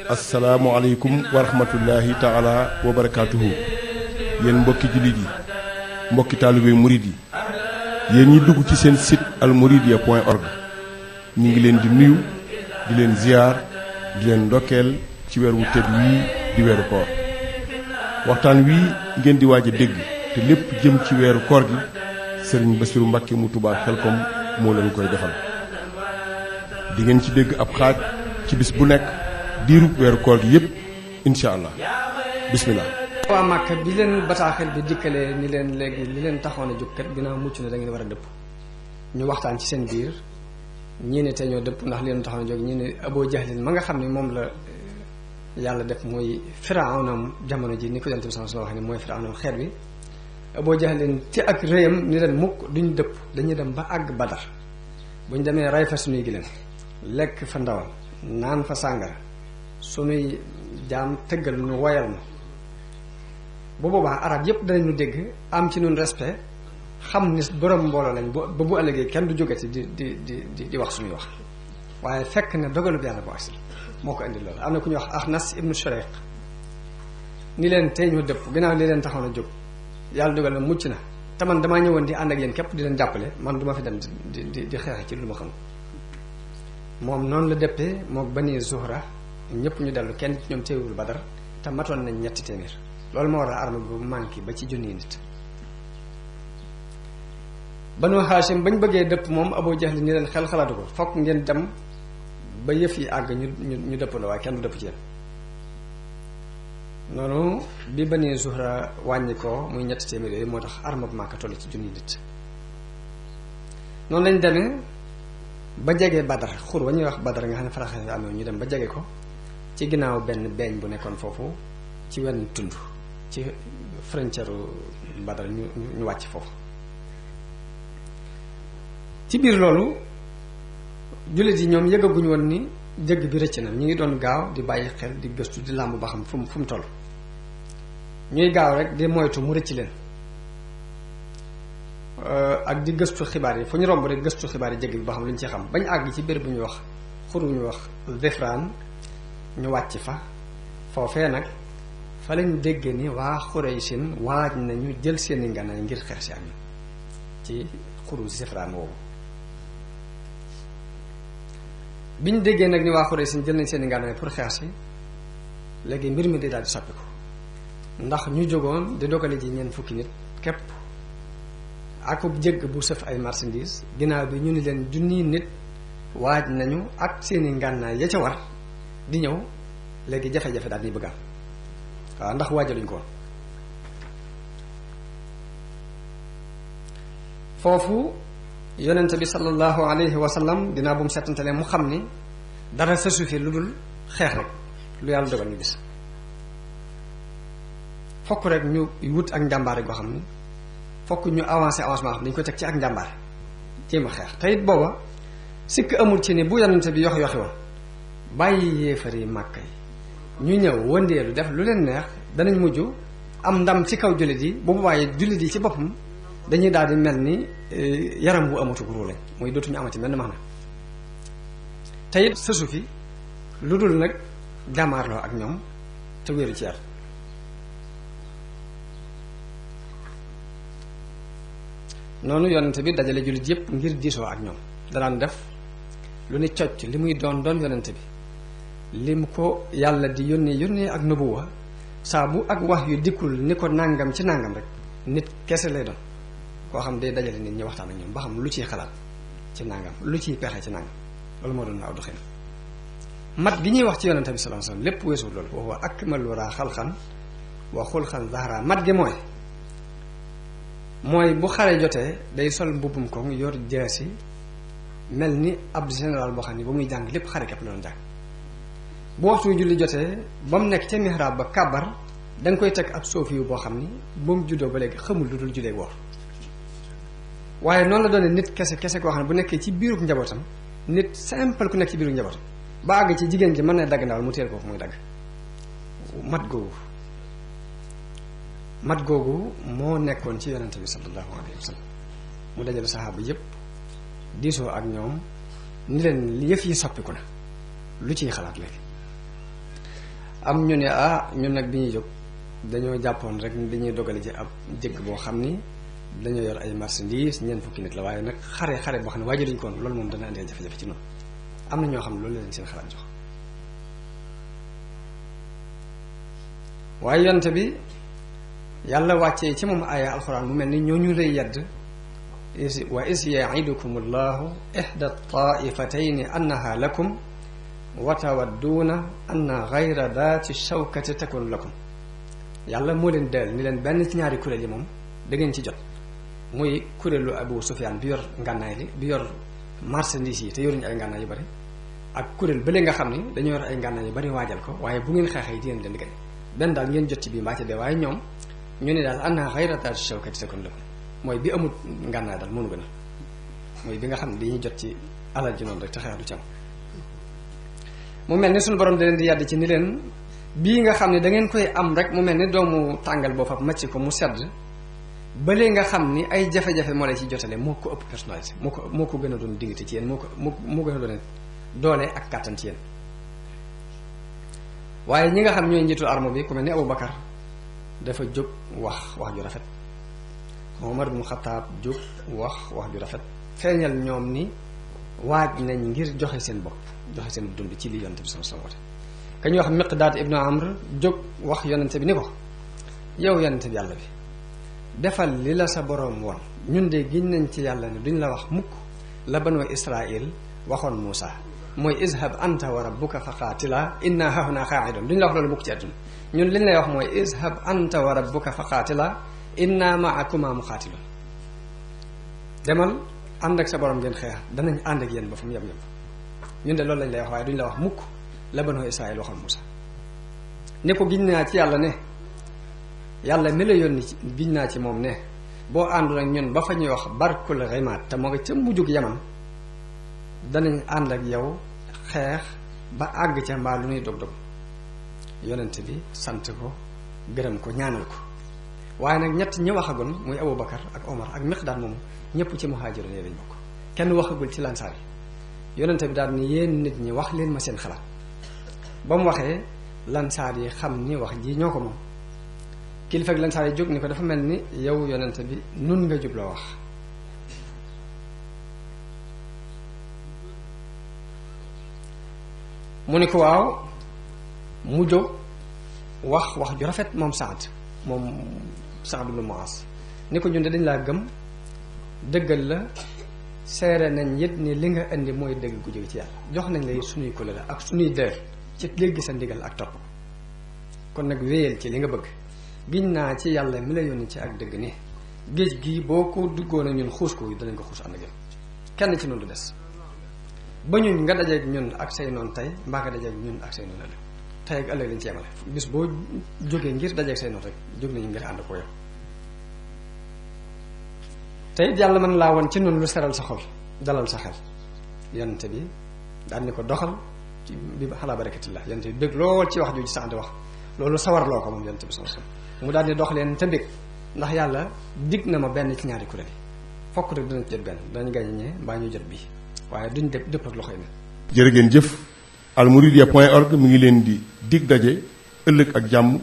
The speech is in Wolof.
asalaamualeykum wa rahmatullahi taala wa barakaatuhu. yéen mbokki jullit yi mbokki taalibe murid yi yéen ñi dugg ci seen site almouridiyyah.org ñu ngi leen di nuyu di leen ziyaar di leen ndokkeel ci weer wu tedd wii di weeru koor. waxtaan wii ngeen di waaj a dégg te lépp jëm ci weeru koor gi sëriñ Bassirou Mbacké mu Touba Xelkom moo leen koy defal. di ngeen ci dégg ab xaaj ci bis bu nekk diirub weeru koor gi yépp incha allah bismillah. waa Màkka bi leen bataaxel bi dikkalee ni leen léegi li leen taxoon a jóg kat ginnaaw mucc na da ngeen war a dëpp ñu waxtaan ci seen biir ñii ne te ñoo dëpp ndax leen taxoon a jóg ñii ne Abu Jahlin ma nga xam ne moom la yàlla def mooy firawnam jamono ji ni ko yonent bi sallallahu alayhi wasallam wax ne mooy firawnam xeet bi. Abu Jahlin ci ak réyam ni leen mukk duñ dëpp dañuy dem ba àgg Badar buñ demee ray fa suñuy gileen lekk fa ndawal naan fa sàngara suñuy jaam tëggal nu woyal na bu boobaa arab yépp danañu dégg am ci ñun respect xam ni borom mbooloo lañ ba bu ëllëgee kenn du jógati di wax suñuy wax waaye fekk na dogalub yàlla bu agsi moo ko indi loolu. am na ku ñuy wax Axnas ibnu Shurayq ni leen tey ñu dëpp ginnaaw li leen taxoon a jóg yàlla dogal na mucc na te man damaa ñëwoon di ànd ak yéen képp di leen jàppale man du ma fi dem di xeex ci lu ma xam. moom noonu la dëppee mook Bani Zuhra ñëpp ñu dellu kenn ci ñoom teewul Badar te matoon nañ 3 téeméer loolu moo waral arme bu manqué ba ci junniy nit. Banu Haashim bañ bëggee dëpp moom Abu Jahl ni leen xel xalaatu ko fokk ngeen dem ba yëf yi àgg ñu dëppandoo waaye kenn du dëpp ci yéen. noonu bi Bani Zuhra wàññi ko muy 3 téeméer yooyu moo tax arme bu Makka toll ci junniy nit. noonu lañ demee ba jege Badar xur wa ñuy wax Badar nga xam ne faraxe yu amee ñu dem ba jege ko ci ginnaaw benn beeñ bu nekkoon foofu ci wenn tund ci frontière Badar ñu wàcc foofu. ci biir loolu jullit yi ñoom yëgaguñu woon ni jëgg bi rëcc na ñu ngi doon gaaw di bàyyi xel di gëstu di làmb ba xam fu mu toll ñuy gaaw rek di moytu mu rëcc leen ak di gëstu xibaar yi fu ñu romb rek gëstu xibaar yi jëgg bi ba xam lu ñu ci xam bañ àgg ci béréb bu ñuy wax xur bu ñuy wax Zifraan ñu wàcc fa foofee nag fa lañ dégg ni waa Xuraysin waaj nañu jël seeni ngànnaay ngir xeex si ak ñun ci xuru Zifraan woowu. biñ déggee nag ni waa Xuraysin jël nañ seeni ngànnaay pour xeex si léegi mbir mi di daal di soppiku ndax ñu jógoon di dogale ji ñeent fukki nit képp akub jëgg bu sëf ay marchandise ginnaaw bi ñu ni leen junniy nit waaj nañu ak seeni ngànnaay ya ca war di ñëw léegi jafe-jafe daal di bëgg am waaw ndax waajaluñ ko foofu yonente bi sallallahu alayhi wa sallam dinaa bu mu settantale mu xam ni dara sa suufi lu dul xeex rek lu yàlla dogal ñu gis fokk rek ñu wut ak njàmbaare goo xam ni fokk ñu avancement xam dañ koy teg ci ak njàmbaare jéem a xeex te it booba sikk amul ci ni bu yonente bi yoxi woon bàyyi yéefar yi Màkka yi ñu ñëw wëndeelu def lu leen neex danañ mujj am ndam ci kaw jullit yi bu waaye jullit yi ci boppam dañuy daal di mel ni yaram bu amatu guru lañ mooy dootuñu amati mel ni max na te it sësu fi lu dul nag jàmmaarloo ak ñoom te wéeru ci yar noonu yonente bi dajale jullit yépp ngir diisoo ak ñoom danaan def lu ni cocc li muy doon yonente bi lim ko yàlla di yónnee ak nubuwa saa bu ak wax yu dikkul ni ko nàngam ci nàngam rek nit kese lay doon koo xam day dajale nit ñi waxtaan ak ñoom ba xam lu ciy xalaat ci nàngam lu ciy pexe ci nàngam loolu moo doon aw doxin mat gi ñuy wax ci yonente bi sallallahu alayhi wasallam lépp weesu loolu wa huwa akmalu waraa xalqan wa xulqan zahra mat gi mooy bu xare jotee day sol mbubbum koŋ yor jaasi mel ni ab général boo xam ne ba muy jàng lépp xare képp la doon jàng bu waxtu julli jotee ba mu nekk ca mihrab ba kàbbar da nga koy teg ab soofi yu boo xam ni ba mu juddoo ba léegi xamul lu dul jullee woor waaye noonu la doone nit kese koo xam ne bu nekkee ci biirub njabootam nit simple ku nekk ci biirub njabootam ba àgg ci jigéen ji mën na dagg ndawal mu teel ko fu muy dagg mat googu moo nekkoon ci yonente bi sallallahu alayhi wa sallam mu dajale saxaaba yépp diisoo ak ñoom ni leen yëf yi soppiku na lu ciy xalaat léegi am ñu ne ñun nag bi ñuy jóg dañoo jàppoon rek ni dañuy dogale ci ab jëkk boo xam ni dañoo yor ay marchandises ñeent fukki nit la waaye nag xare boo xam ne waajaluñ ko woon loolu moom dana andee jafe-jafe ci noonu am na ñoo xam ne loolu la leen seen xalaat jox waaye yonte bi yàlla wàccee ci moom aaya alxuraan mu mel ni ñooñu lay yedd wa is yaidukum allahu ihda taifatayni annaha lakum wa tawadduuna anna gayra daati shawkati takun lakum yàlla moo leen del ni leen benn ci ñaari kuréel yi moom da ngeen ci jot muy kuréelu Abu Sufyaan bi yor ngànnaay li bi yor marchandise yi te yoruñu ay ngànnaay yu bari ak kuréel bële nga xam ni dañoo yor ay ngànnaay yu bari waajal ko waaye bu ngeen xeexee di leen di gañ benn daal ngeen jot ci bii mbaa ci dee waaye ñoom ñu ne daal anna gayra daati shawkati takun lakum mooy bi amul ngànnaay daal mënu gën a mooy bi nga xam ne dañuy jot ci alal ji noonu rek te xeex du ci am mu mel ni suñu borom da leen di yàdd ci ni leen bii nga xam ne da ngeen koy am rek mu mel ni doomu tàngal boo fa macc ko mu sedd balee nga xam ni ay jafe-jafe moo lay ci jotale moo ko ëpp personnalité moo ko gën a doon dignité ci yéen moo gën a doon doole ak kàttan ci yéen waaye ñi nga xam ñooy njiitul arme bi ku mel ni Abu Bakar dafa jóg wax ju rafet Omar ibn Khattab jóg wax ju rafet feeñal ñoom ni waaj nañ ngir joxe seen bopp joxe seen dund ci li yonente bi sallallahu alayhi wasallam ka ñuy wax Miqdaad ibnu Amr jóg wax yonente bi ni ko yow yonente bi yàlla bi defal li la sa boroom woon ñun de giñ nañ ci yàlla ne duñ la wax mukk la banu Israil waxoon Muusa mooy izhab anta wa rabbuka fa qaatila inna hahuna qaaidun duñ la wax loolu mukk ci àdduna ñun liñ lay wax mooy izhab anta wa rabbuka fa qaatila inna ma'akuma muqaatilun demal ànd ak sa borom ngeen xeex danañ ànd ak yéen ba fu mu yem ñun de loolu lañ lay wax waaye duñ la wax mukk la banu Israil waxoon Muusa ne ko giñ naa ci yàlla ne yàlla mi la yónni giñ naa ci moom ne boo àndul ak ñun ba fa ñuy wax barkul ximaat te moo nga ca mujjug yaman danañ ànd ak yow xeex ba àgg ca mbaa lu nuy dog-dog yonent bi sant ko gërëm ko ñaanal ko waaye nag ñett ñi waxagoon muy Abu Bakar ak Omar ak Miqdaad moomu ñëpp ci muhaajiroon yi lañ bokk kenn waxagul ci lansaar yi yonent bi daal ni yéen nit ñi wax leen ma seen xalaat ba mu waxee lansaar yi xam ni wax ji ñoo ko moom kilifa ak lansaar yi jóg ni ko dafa mel ni yow yonent bi nun nga jubloo wax mu ni ko waaw mu jóg wax ju rafet moom Saad ibn Muaz ni ko ñun de dañ laa gëm dëggal la seere nañ yit ni li nga indi mooy dëgg gu jóge ci yàlla jox nañ lay suñuy kóllëre ak suñuy dër ci dégg sa ndigal ak topp kon nag wéyal ci li nga bëgg giñ naa ci yàlla mi la yónni ci ak dëgg ni géej gi boo ko duggoon ak ñun xuus ko danañ ko xuus ànd ak yow kenn ci noonu du des ba ñun nga dajeeg ñun ak say noon tey mbaa nga dajeeg ñun ak say noon ëllëg tey ak ëllëg lañ ci yemale bis boo jógee ngir dajeeg say noon rek jóg nañu ngir ànd ko yow tey yàlla mën laa woon ci noonu lu seral sa xol dalal sa xel yonente bi daal ni ko doxal ci bi xalaa barakatillah yonente bi bëgg lool ci wax jooju sax di wax loolu sawarloo ko moom yonente bi sallallahu alayhi wasallam mu daal di dox leen te mbég ndax yàlla dig na ma benn ci ñaari kuréel yi fokk rek dinañ jot benn danañ gañe mbaa ñu jot bii waaye duñ dëpp ak loxo yi ne jërë ngeen jëf almouridiyyah.org mi ngi leen di dig daje ëllëg ak jàmm